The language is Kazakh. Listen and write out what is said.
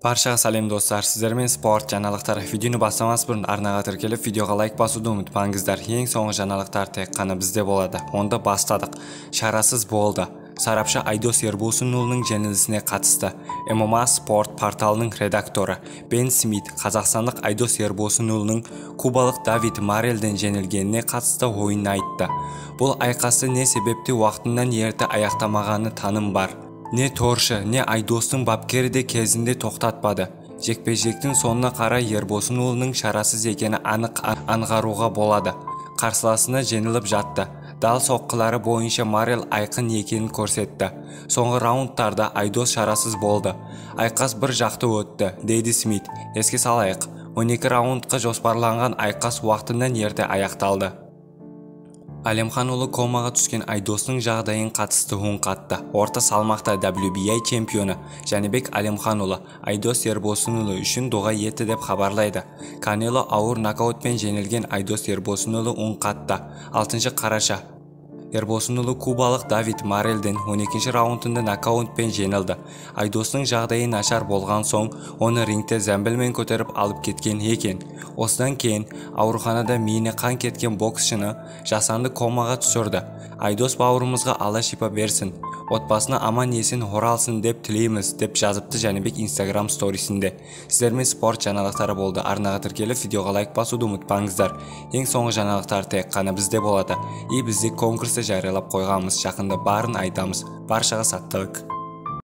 Баршаға сәлем достар, сіздермен спорт жаңалықтары. Видеоны бастамас бұрын арнаға тіркеліп, видеоға лайк басуды ұмытпаңыздар. Ең соңғы жаңалықтар тек қана бізде болады. Онда бастадық. Шарасыз болды. Сарапшы Айдос Ербосынұлының жеңілісіне қатысты. ММА спорт порталының редакторы Бен Смит қазақстандық Айдос Ербосынұлының кубалық Давид Марелден жеңілгеніне қатысты ойын айтты. Бұл айқасты не себепті уақытынан ерте аяқтамағаны таным бар. Не торшы, не Айдостың бапкері де кезінде тоқтатпады. Жекпе-жектің соңына қарай Ербосынұлының шарасыз екені анық аңғаруға болады. Қарсыласына жеңіліп жатты. Дал соққылары бойынша Марел айқын екенін көрсетті. Соңғы раундтарда Айдос шарасыз болды. Айқас бір жақты өтті, дейді Смит. Еске салайық, 12 раундқа жоспарланған айқас уақытынан ерте аяқталды. Әлемханұлы комаға түскен Айдостың жағдайын қатысты үн қатты. Орта салмақта WBA чемпионы Жәнібек Әлемханұлы Айдос Ербосынұлы үшін дұға етті деп хабарлайды. Канело ауыр нокаутпен жеңілген Айдос Ербосынұлы үн қатты. 6 қараша Ербосынұлы кубалық Давид Марелден 12 раундында нокаутпен жеңілді. Айдостың жағдайы нашар болған соң, оны рингте зәмбілмен көтеріп алып кеткен екен. Осыдан кейін ауруханада миіне қан кеткен боксшыны жасанды комаға түсірді. Айдос бауырымызға Алла шипа берсін, отбасына аман есен оралсын деп тілейміз, деп жазыпты Жәнібек Инстаграм сторисінде. Сіздермен спорт жаңалықтары болды. Арнаға тіркеліп, видеоға лайк басуды ұмытпаңыздар. Ең соңғы жаңалықтар тек қана бізде болады. И бізде конкурсты жариялап қойғанбыз. Жақында барын айтамыз. Баршаға сәттілік.